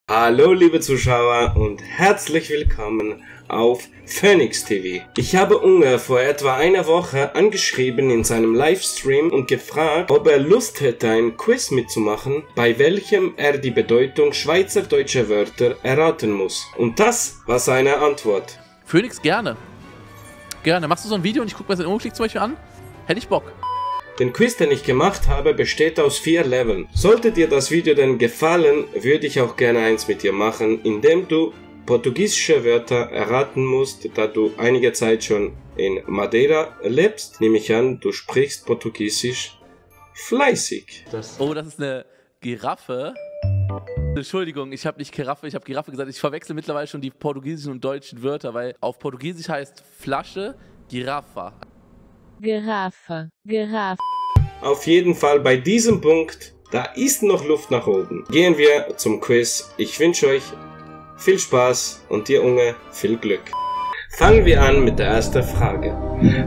Hallo liebe Zuschauer und herzlich willkommen auf Phoenix TV. Ich habe Unge vor etwa einer Woche angeschrieben in seinem Livestream und gefragt, ob er Lust hätte, ein Quiz mitzumachen, bei welchem er die Bedeutung schweizerdeutscher Wörter erraten muss. Und das war seine Antwort. Phoenix, gerne. Gerne. Machst du so ein Video und ich gucke mir das in Unklick zum Beispiel an? Hätte ich Bock. Den Quiz, den ich gemacht habe, besteht aus 4 Leveln. Sollte dir das Video denn gefallen, würde ich auch gerne eins mit dir machen, indem du portugiesische Wörter erraten musst, da du einige Zeit schon in Madeira lebst. Nehme ich an, du sprichst Portugiesisch fleißig. Oh, das ist eine Giraffe. Entschuldigung, ich habe nicht Giraffe, ich habe Giraffe gesagt. Ich verwechsel mittlerweile schon die portugiesischen und deutschen Wörter, weil auf Portugiesisch heißt Flasche Giraffa. Giraffe, Giraffe. Auf jeden Fall bei diesem Punkt, da ist noch Luft nach oben. Gehen wir zum Quiz. Ich wünsche euch viel Spaß und dir, Unge, viel Glück. Fangen wir an mit der ersten Frage.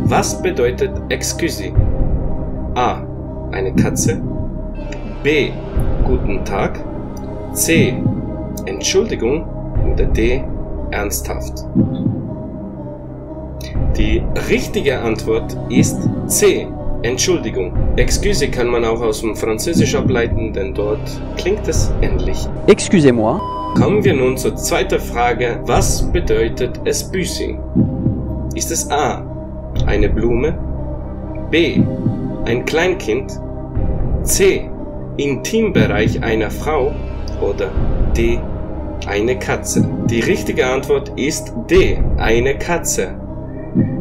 Was bedeutet Excuse? A. Eine Katze. B. Guten Tag. C. Entschuldigung. Oder D. Ernsthaft. Die richtige Antwort ist C. Entschuldigung. Excuse kann man auch aus dem Französisch ableiten, denn dort klingt es ähnlich. Excusez-moi. Kommen wir nun zur zweiten Frage. Was bedeutet Esbüsi? Ist es A. eine Blume? B. ein Kleinkind? C. Intimbereich einer Frau? Oder D. eine Katze? Die richtige Antwort ist D. eine Katze.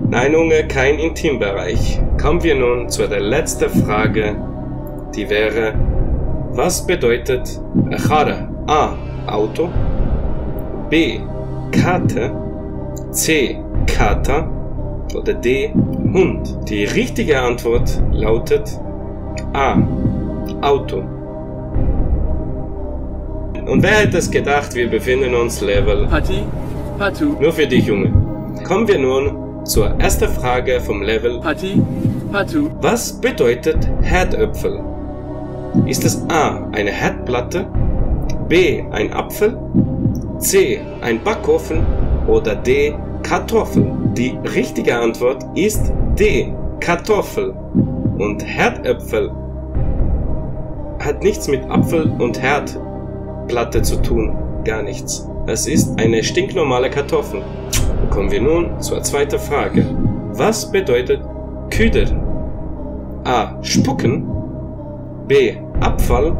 Nein, Unge, kein Intimbereich. Kommen wir nun zu der letzten Frage, die wäre, was bedeutet Karre? A. Auto. B. Karte. C. Kater. Oder D. Hund. Die richtige Antwort lautet A. Auto. Und wer hätte es gedacht, wir befinden uns Level Patti, Patu. Nur für dich, Junge. Kommen wir nun zur ersten Frage vom Level Patti, Patu. Was bedeutet Herdöpfel? Ist es A. eine Herdplatte? B. ein Apfel? C. ein Backofen? Oder D. Kartoffel? Die richtige Antwort ist D. Kartoffel. Und Herdöpfel hat nichts mit Apfel und Herdplatte zu tun. Gar nichts. Es ist eine stinknormale Kartoffel. Kommen wir nun zur zweiten Frage. Was bedeutet Küder? A. Spucken. B. Abfall.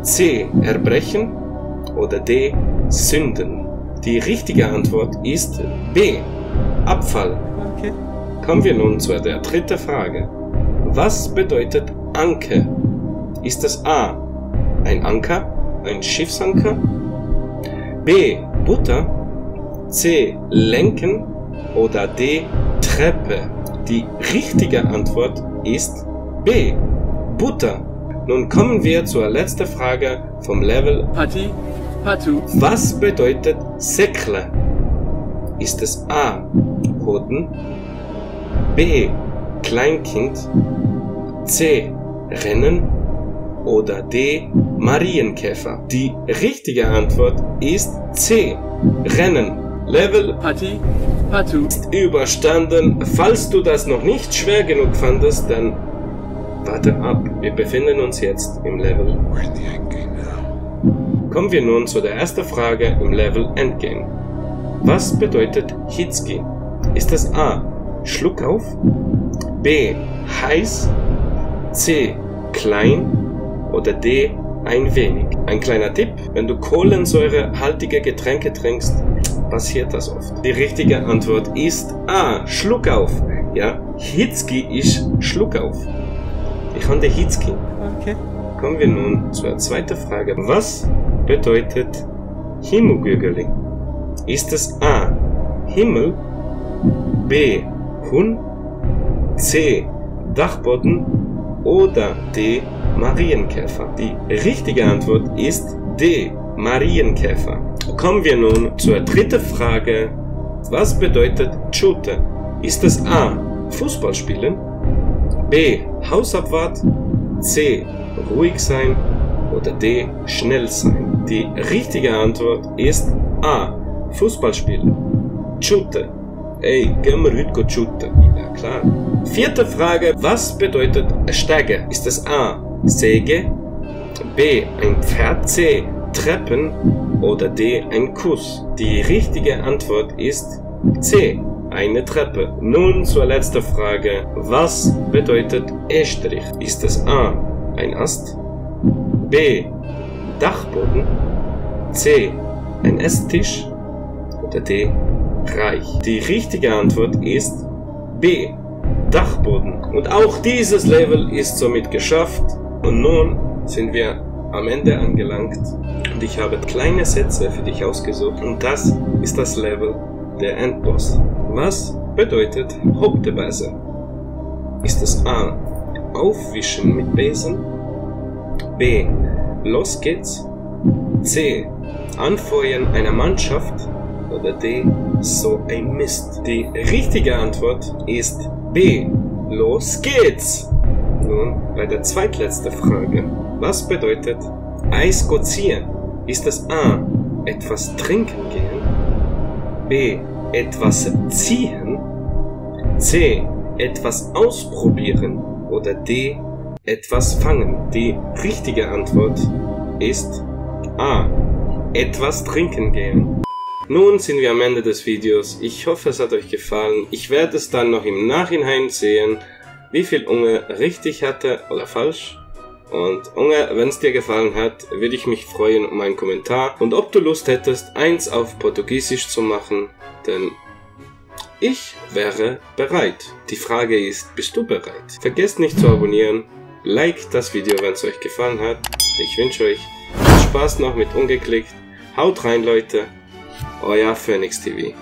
C. Erbrechen. Oder D. Sünden. Die richtige Antwort ist B. Abfall. Okay. Kommen wir nun zu der dritten Frage. Was bedeutet Anke? Ist es A. ein Anker? Ein Schiffsanker? B. Butter? C. Lenken oder D. Treppe? Die richtige Antwort ist B. Butter. Nun kommen wir zur letzten Frage vom Level Patti, Patu. Was bedeutet Säckle? Ist es A. Hoden? B. Kleinkind? C. Rennen? Oder D. Marienkäfer? Die richtige Antwort ist C. Rennen. Level Patti, Patu. ist überstanden. Falls du das noch nicht schwer genug fandest, dann warte ab. Wir befinden uns jetzt im Level. Kommen wir nun zu der ersten Frage im Level Endgame. Was bedeutet Hitzki? Ist es A. Schluckauf? B. Heiß? C. Klein? Oder D. Ein wenig? Ein kleiner Tipp, wenn du kohlensäurehaltige Getränke trinkst, passiert das oft. Die richtige Antwort ist A. Schluckauf. Ja, Hitzki ist Schluckauf. Ich habe den Hitzki. Okay. Kommen wir nun zur zweiten Frage. Was bedeutet Himmelgürgeli? Ist es A. Himmel? B. Huhn? C. Dachboden? Oder D. Marienkäfer? Die richtige Antwort ist D. Marienkäfer. Kommen wir nun zur dritten Frage. Was bedeutet Chute? Ist es A. Fußball spielen? B. Hausabwart? C. Ruhig sein? Oder D. Schnell sein? Die richtige Antwort ist A. Fußballspielen. Shooten. Ey, gehen wir heute shooten? Ja, klar. Vierte Frage. Was bedeutet Steigen? Ist es A. Säge? B. Ein Pferd? C. Treppen? Oder D. Ein Kuss? Die richtige Antwort ist C. Eine Treppe. Nun zur letzten Frage. Was bedeutet Estrich? Ist es A. Ein Ast? B. Dachboden? C. Ein Esstisch? Oder D. Reich? Die richtige Antwort ist B. Dachboden. Und auch dieses Level ist somit geschafft. Und nun sind wir am Ende angelangt. Und ich habe kleine Sätze für dich ausgesucht. Und das ist das Level der Endboss. Was bedeutet Hauptbase? Ist es A. Aufwischen mit Besen? B. Los geht's? C. Anfeuern einer Mannschaft? Oder D. So ein Mist? Die richtige Antwort ist B. Los geht's! Nun bei der zweitletzten Frage. Was bedeutet Eis gozieren? Ist es A. Etwas trinken gehen? B. Etwas ziehen? C. Etwas ausprobieren? Oder D. Etwas fangen? Die richtige Antwort ist A. Etwas trinken gehen. Nun sind wir am Ende des Videos. Ich hoffe, es hat euch gefallen. Ich werde es dann noch im Nachhinein sehen, wie viel Unge richtig hatte oder falsch. Und Unge, wenn es dir gefallen hat, würde ich mich freuen um einen Kommentar. Und ob du Lust hättest, eins auf Portugiesisch zu machen, denn ich wäre bereit. Die Frage ist, bist du bereit? Vergesst nicht zu abonnieren, liked das Video, wenn es euch gefallen hat. Ich wünsche euch viel Spaß noch mit Ungeklickt. Haut rein, Leute. Euer Phoenix TV.